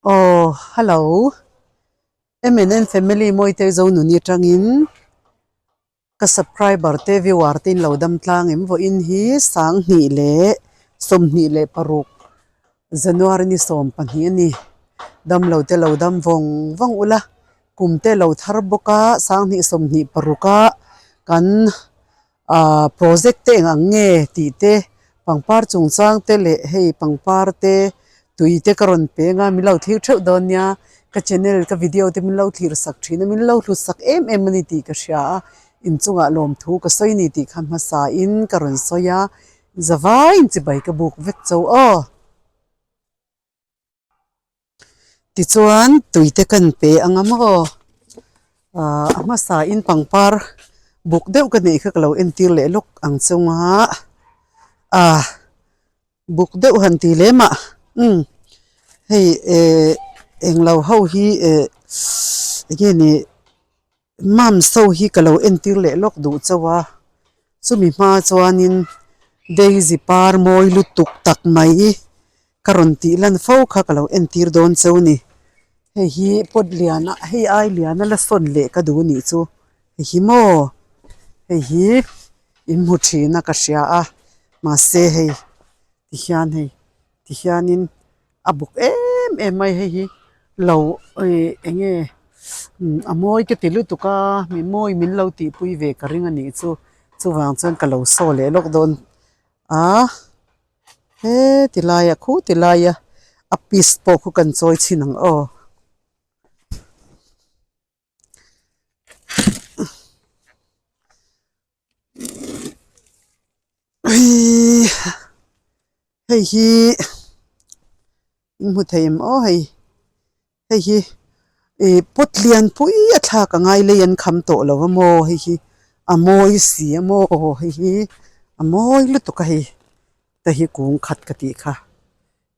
Aw hello MNN family Mawitei Zonuni atangin ka subscriber te viewer te in lo dam tlang em vawiin hi sanghnih leh 26 January ni 12 a ni damlo te lo dam vawng vawng ula kum te lo thar bawk a sanghnih 26 a kan. Ahh project te eng ang nge tih te pangpar chungchang te leh hei pangpar te tui te ka rawn peng a min lo thlir theuh dawn nia ka channel ka video te min lo thlir sak thin a min lo hlut sak em em a ni tih ka hria a inchungah lawmthu ka sawi a ni tih kha hmasa in ka rawn sawi a zavaiin chibai ka buk vek cho aw. Tichuan tuite kan pe ang a maw ahh a hmasa in pangpar buk deuh ka neih kha ka lo entir leh lawk ang chunga ah buk deuh han ti lem ah umm hei eh englo ho hi eh enge ni. Mums ho hi ka lo entir leh lawk duh chauh a, chumi hma chuanin Daisy par mawi lutuk tak mai ka rawn tih lan fo kha ka lo entir dawn chauh a ni. Hei hi pot liana hei ai liana la sawn leh ka duh anih chu hei hi maw hei hi in hmu thin a ka hria a mahse hei tihian hei tihianin. A buk em em mai hei hi lo ih eng nge a mawi ka ti lutuk a mi mawi min lo tihpui ve ka ring a nih chu chuvang chuan ka lo saw leh lawk dawn a heti laia khuti laia a piece pawh khu kan chawi chhin ang aw. Hei hi in hmu thei em aw hei hei hi ih pot lian pui a thlak a ngai lei an kham tawh lo a maw hei hi a mawi si a maw hei hi a mawi lutuk a hei te hi kung khat ka tih kha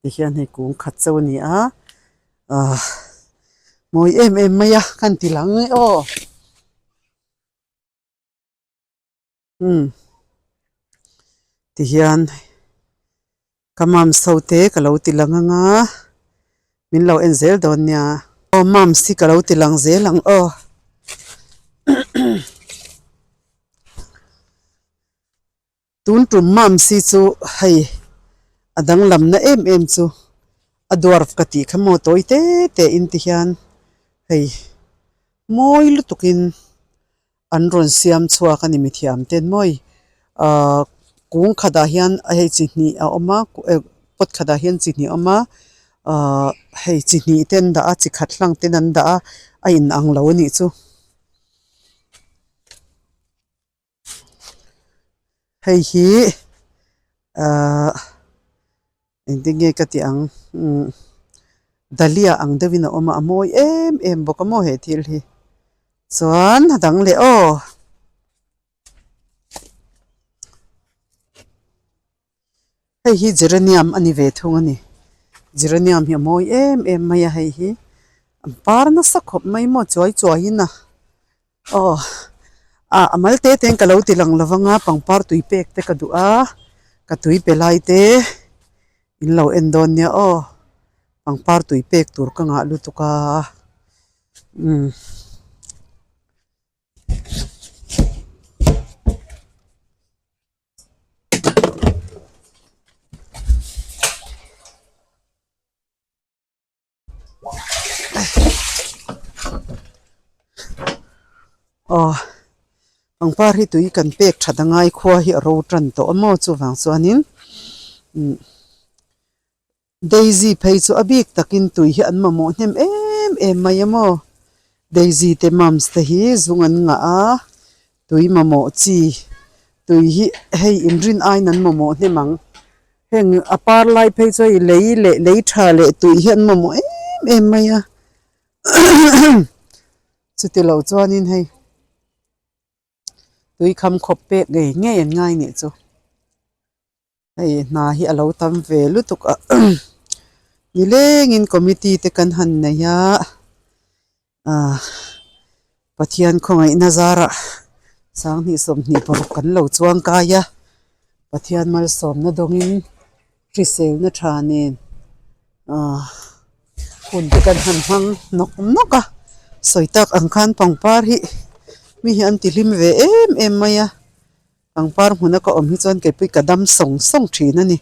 tihian hei kung khat chauh a ni a ah mawi em em mai a ka han ti lang e aw. Umm tihian ka mums ho te ka lo ti lang ang a min lo en zel dawn nia aw mums hi ka lo ti lang zel ang aw tun tum mums hi chu hei a danglamna em em chu a dwarf ka tih kha maw tawi te te in ti hian hei mawi lutuk in. An rawn siam chhuak a ni mithiam ten mawi ahh kung khatah hian hei chi hnih a awm a pot khatah hian chi hnih a awm a ahh hei chi hnih te an dah a chi khat hlang ten an dah a a in ang lo a nih chu. Hei hi ahh engtin nge ka tih ang umm dahlia ang deuhin a awm a a mawi em em bawk a maw he thil hi chuan a dang leh aw. Hei hi geranium a ni ve thung a ni geranium hi a mawi em em mai a hei hi an par nasa khawp mai maw chuai chuaiin a. Aw ah a mal te te in ka lo ti lang lo vang a pangpar tui pek te ka duh a ka tui pe lai te in lo en dawn nia aw pangpar tui pek tur ka ngah lutuk a umm. Aw pangpar hi tui kan pek that a ngai khua hi a ro tan tawh a maw chuvang chuanin umm daisy phei chu a bik takin tui hi an mamawh hnem em em mai a maw daisy te mums te hi zung an ngah a tui mamawh chi tui hi hei inrin aiin an mamawh hnem ang. Heng a par lai phei chu hei lei leh lei tha leh tui hi an mamawh em em mai a chuti loh chuanin hei tui kham khawp pek ngei ngei an ngai nih chu hei hna hi a lo tam ve lutuk a nilengin committee te kan han nei a ah Pathian khawngaihna zarah sanghnih 26 kan lo chuang kai a Pathian malsawmna dawngin hriselna tha nen ah. Hun te kan han hmang nawk nawk a, sawi tak ang khan pangpar hi mi hi an ti hlim ve em em mai a, pangpar hmuna ka awm hi chuan keipui ka dam sawng sawng thin a ni,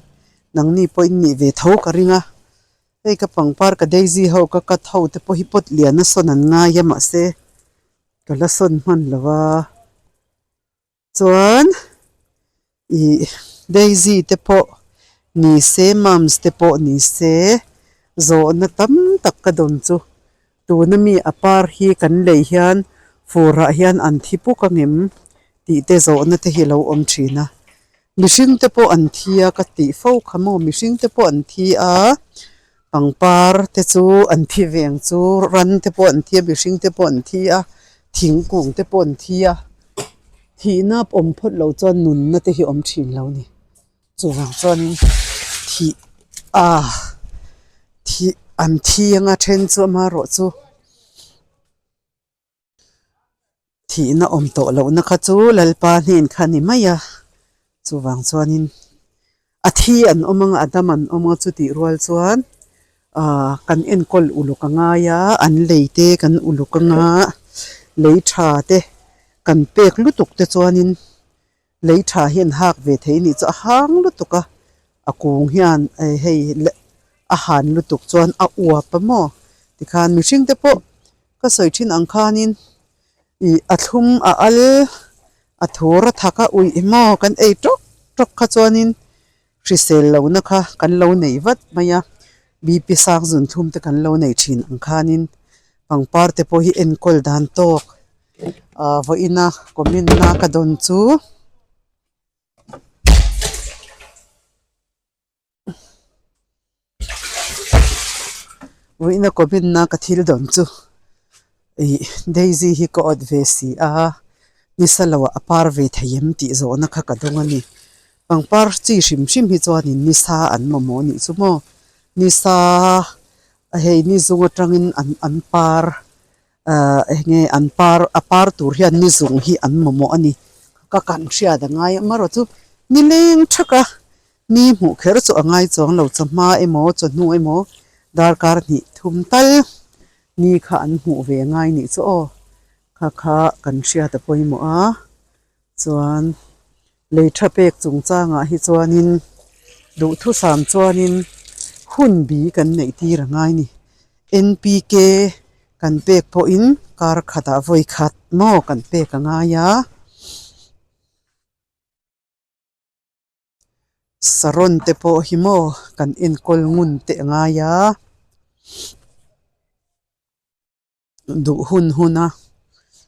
nangni pawhin nih ve tho ka ring a, hei ka pangpar ka daisy ho ka cut ho te pawh hi pot lian a sawn an ngai a mahse ka la sawn hman lo a. Chuan ih Daisy te pawh ni se Mums te pawh ni se zawhna tam tak ka dawn chu tuna mi a par hi kan lei hian furah hian an thi puk angem tih te zawhna te hi a lo awm thin a mihring te pawh an thi a ka tih fo kha maw mihring te pawh an thi a pangpar te chu an thi ve ang chu ran te pawh an thi a mihring te pawh an thi a thingkung te pawh an thi a thihna awm phawt loh chuan nunna te hi awm thin lo a ni chuvang chuanin thih a thih an thi anga then chu amaherawh chu. Thihna awm tawh lohna kha chu Lalpa hnen kha a ni mai a, chuvang chuanin a thi an awm anga a dam an awm a chutih rual chuan ahh kan enkawl uluk a ngai a, an lei te kan uluk anga lei tha te kan pek lutuk te chuanin lei tha hi an hak ve thei anih chu a hang lutuk a, a kung hian hei a han lutuk chuan a uap a maw tikhan mihring te pawh ka sawi thin ang khanin ih a thlum a al a thur a thak a uih maw kan ei tawk tawk kha chuanin hrisel lohna kha kan lo nei vat mai a BP sang zun thlum te kan lo nei thin ang khanin pangpar te pawh hi enkawl dan tawk ah vawiina comment na ka dawn chu. Vawiina comment na ka thil dawn chu ih daisy hi ka awt ve si a nisa lo ah a par ve thei em tih zawhna kha ka dawng a ni. Pangpar chi hrim hrim hi chuanin nisa an mamawh anih chu maw nisa hei ni zung atangin an an par ahh eng nge an par a par tur hian ni zung hi an mamawh a ni ka kan hriat a ngai a amaherawh chu nileng thak a ni hmuh kher chu a ngai chuang lo chawhma emaw chawhnu emaw darkar hnih thum tal ni kha an hmuh ve ngai nih chu aw kha kha kan hriat a pawimawh a chuan lei tha pek chungchangah hi chuanin duhthusam chuanin hun bi kan neih tir a ngai ni N_p_k kan pek pawhin kar khatah vawi khat maw kan pek a ngai a. Saron te pawh hi maw kan enkawl ngun teh a ngai a. Duh hun hun a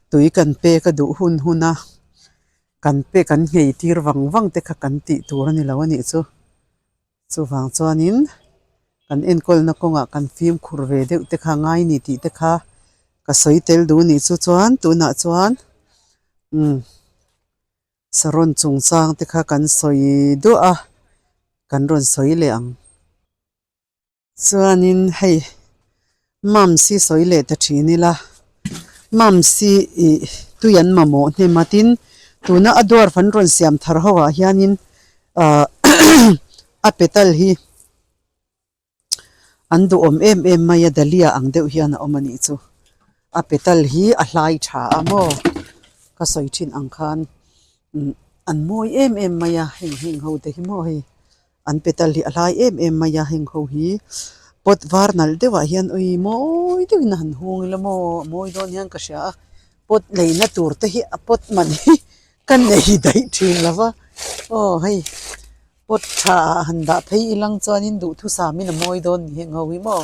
tui kan pek a duh hun hun a kan pe kan nghei tir vang vang te kha kan tih tur a ni lo a nih chu chuvang chuanin kan enkawlna kawngah kan fimkhur ve deuh te kha ngai ni tih te kha ka sawi tel duh a nih chu chuan tunah chuan umm saron chungchang te kha kan sawi duah a kan rawn sawi leh ang. Chuanin hei Mums hi sawi leh ta thin ila Mums hi ih tui an mamawh hnem a tin tuna a dwarf an rawn siam thar ho ah hianin ah a petal hi an duhawm em em mai a dahlia ang deuh hian a awm a nih chu a petal hi a hlai tha a maw ka sawi thin ang khan an mawi em em mai a heng heng ho te hi maw hei. An petal hi a hlai em em mai a heng ho hi pot var nalh deuh ah hian ui mawi deuhin a han hung ila maw a mawi dawn hian ka hria a pot leina tur te hi a pot man hi ka nei daih thin lo va aw hei pot tha ah han dah phei ilang chuanin duhthusam in a mawi dawn ni heng ho hi maw.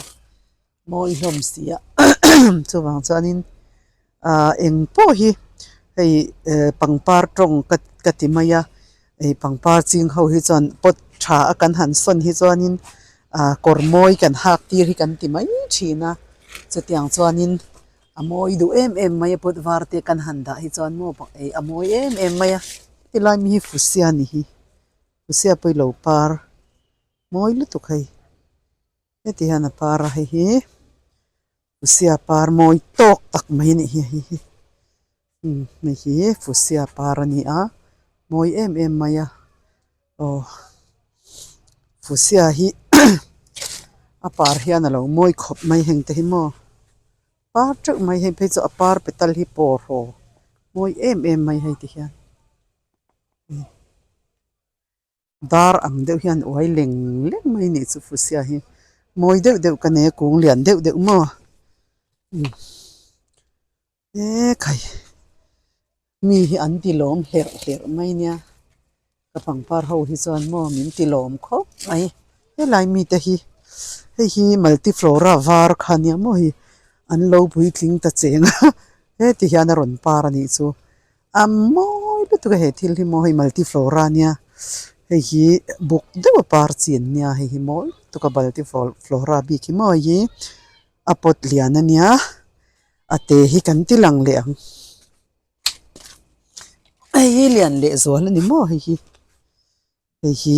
Mawi hlawm si a chuvang chuanin ah eng pawh hi hei eh pangpar tawng ka ka ti mai a hei pangpar ching ho hi chuan pot tha a kan han sawn hi chuanin ah kawr mawi kan hak tir hi kan ti mai thin a chutiang chuanin a mawi duh em em mai a pot var te kan han dah hi chuan maw eh a mawi em em mai a tilai mi hi fusia ni hi fusia pawilo par mawi lutuk hei. Heti hian a par a hei hi fusia par mawi tawk tak mai a nih hi hei hi umm hei hi fusia par a ni a mawi em em mai a aw fusia hi. A par hian a lo mawi khawp mai heng te hi maw par teuh mai hei phei chu a par petal hi paw haw mawi em em mai hei ti hian dar ang deuh hian uai leng leng mai a nih chu fuchsia hi mawi deuh deuh ka nei a kung lian deuh deuh maw Ekhai mi hi an ti lawm hlerh hlerh mai nia ka pangpar ho hi chuan maw min ti lawm khawp mai helai mite hi hei hi multiflora var kha nia maw hei an lo puitling ta cheng a heti hian a rawn par a nih chu a mawi lutuk a he thil hi maw hei multiflora nia hei hi buk deuh a par chi an nia hei hi mawi lutuk a multiflora bik hi maw hei hi a pot lian a nia. A te hi kan ti lang leh ang. Hei hi lian leh zual a ni maw hei hi. Hei hi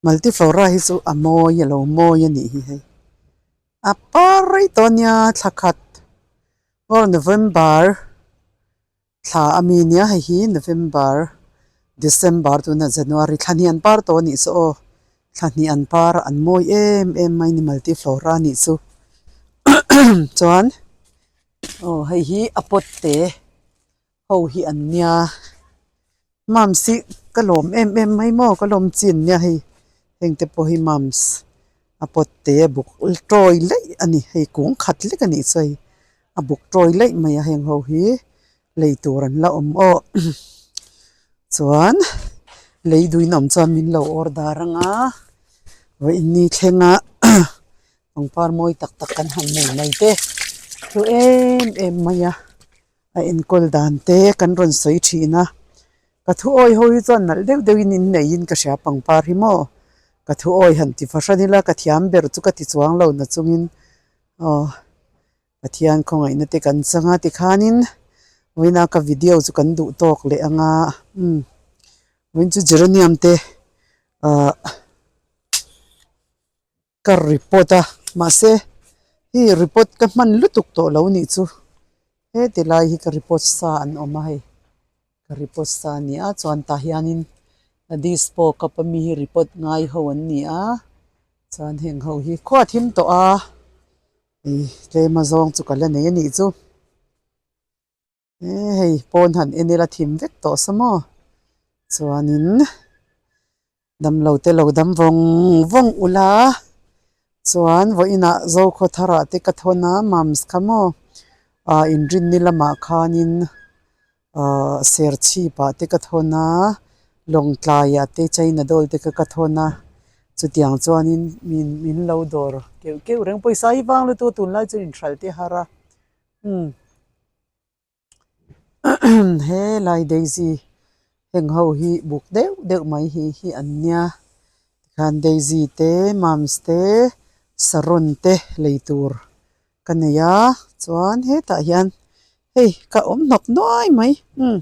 multiflora hi chu a mawi a lo mawi a nih hi hei. A par rei tawh a nia thla khat or November thla a mi nia hei hi November December tuna January thla hnih an par tawh a nih chu aw thla hnih an par a an mawi em em mai ni multiflora a nih chu chuan aw hei hi a pot te ho hi an nia mams hi ka lawm em em mai maw ka lawm chi an nia hei heng te pawh hi mams a pot te a buk tawi laih a ni hei kung khat lek a nih chu hei a buk tawi laih mai a heng ho hi lei tur an la awm aw chuan lei duin awm chuan min lo order anga vawiin ni thlenga pangpar mawi tak tak kan han nei mai te thu em em mai a. A enkawl dan te kan rawn sawi thin a, ka thu awi ho hi chuan nalh deuh deuhin in neiin ka hria pangpar hi maw ka thu awi han ti fahran ila ka thiam ber chu ka ti chuang lo na chungin aw Pathian khawngaihna te kan chang a tikhanin vawiina ka video chu kan duh tawk leh anga umm vawiin chu geranium te ahh. Ka report a mahse hei report ka hman lutuk tawh lo nih chu heti lai hi ka report sa an awm a hei ka report sa a ni a chuan tah hianin dispo cup a mi hi report ngai ho an ni a chuan heng ho hi khua a thim tawh a ih tlem azawng chu ka la nei a nih chu. E hei pawn han en ila thim vek tawh sa maw chuanin damlo te lo dam vawng vawng ula chuan vawiinah zokhaw tharah te ka thawn a mams kha maw ah inrinni lamah khanin ah serchhip ah te ka thawn a lawngtlaiah te china dawl te kha ka thawn a chutiang chuanin min min lo dawr keuh keuh reng pawisa hi vang lutuk a tunlai chu inhralh te har a umm. Helai daisy heng ho hi buk deuh deuh mai hi hi an nia tikhan daisy te mams te saron te lei tur ka nei a chuan hetah hian hei ka awm hnawk nuai mai umm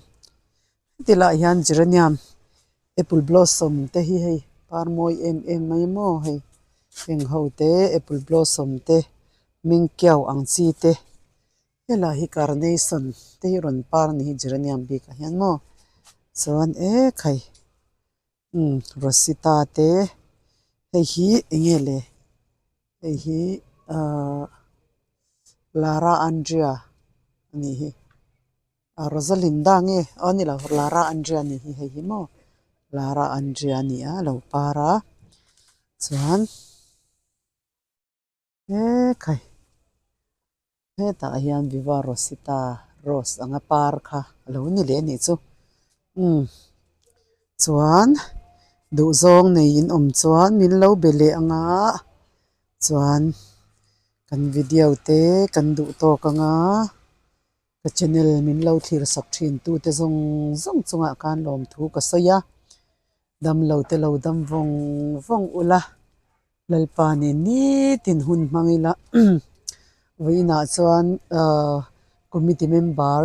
heti lah hian geranium apple blossom te hi hei par mawi em em mai maw hei heng ho te apple blossom te mengkiau ang chi te. Helai hi carnation te hi rawn par a ni hi geranium bik ah hian maw chuan ekhai umm rosita te hei hi eng nge le hei hi ahh lara andria a nih hi ah rosalinda nge aw ni lo lara andria a nih hi hei hi maw lara andria a ni a a lo par a chuan. Hekhai hetah hian Viva Rosita rose anga par kha a lo ni leh a nih chu umm chuan duhzawng nei in awm chuan min lo be leh ang a chuan kan video te kan duh tawk ang a ka channel min lo thlir sak thin tu te zawng zawng chungah khan lawmthu ka sawi a damlo te lo dam vawng vawng ula. Lalpa nen nitin hun hmang ila vawiinah chuan ahh committee member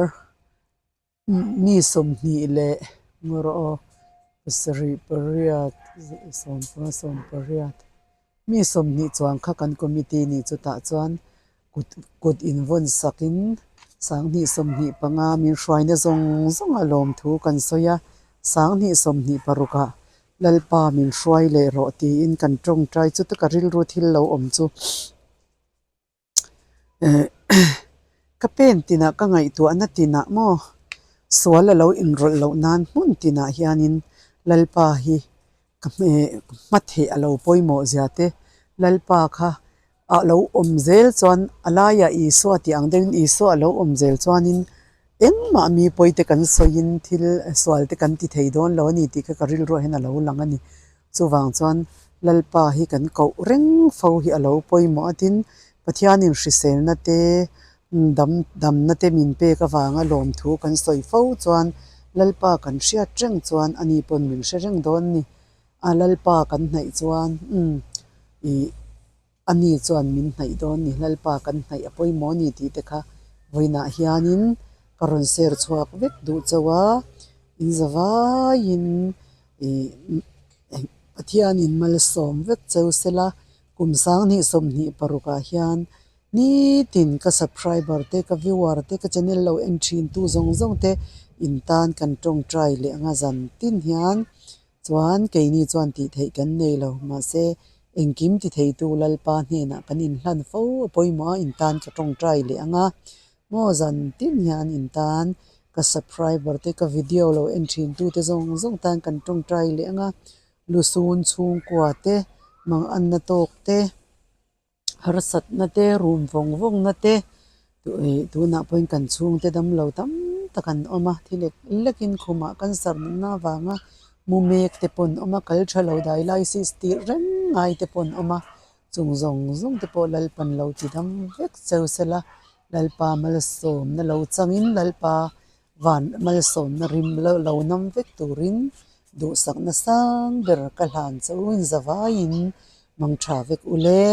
mi 20 leh ngaw rawh aw pasarih pariat sawmpanga sawmpariat mi 20 chuan kha kan committee nih chutah chuan kut kut invawn sakin 2025 min hruaina zawng zawng a lawmthu kan sawi a 2026 ah. Lalpa min hruai leh rawh tiin kan tawngtai chu taka rilru thil lo awm chu eh ka pen tinah ka ngaihtuahna tinah maw sual a lo inrawlh loh nan hmun tinah hianin Lalpa hi ka hma theih a lo pawimawh zia te Lalpa kha a lo awm zel chuan a laiah Isua tih ang deuhin Isua a lo awm zel chuanin engmah mi pawi te kan sawiin thil sual te kan ti thei dawn lo a ni tih kha ka rilruah hian a lo lang a ni. Chuvang chuan Lalpa hi kan koh reng fo hi a lo pawimawh a tin Pathianin hriselna te dam damna te min pek avanga lawmthu kan sawi fo chuan Lalpa kan hriat reng chuan ani pawn min hre reng dawn a ni. A Lalpa kan hnaih chuan umm ih a ni chuan min hnaih dawn ni Lalpa kan hnaih a pawimawh a ni tih te kha vawiinah hianin ka rawn share chhuak vek duh chauh a in za vaiin ih Pathianin malsawm vek cheu sela kum sanghnih 26 ah hian Nitin ka subscriber te, ka viewer te, ka channel lo en thin tu zawng zawng te in tan kan tawngtai leh anga zan tin hian chuan keini chuan tih theih kan nei lo. Mahse, engkim ti theitu Lalpa hnenah kan inhlan fo a pawimawh a, in tan ka tawngtai leh anga maw zan tin hian in tan ka subscriber te, ka video lo en thin tu te zawng zawng tan kan tawngtai leh anga lusun chhungkua te, manganna tawk te. Harsatna te, rum vawng vawngna te tunah pawhin kan chhungte damlo tam tak an awm a, thi lek lekin khumah cancer natna avanga mu mek te pawh an awm a, kal tha lo dialysis tih reng ngai te pawh an awm a, chung zawng zawng te pawh Lalpan lo ti dam vek cheu sela, Lalpa malsawmna lo changin Lalpa van malsawmna rim lo nam vek turin duhsakna sang ber ka hlan chauhin zavaiin mang tha vek ule.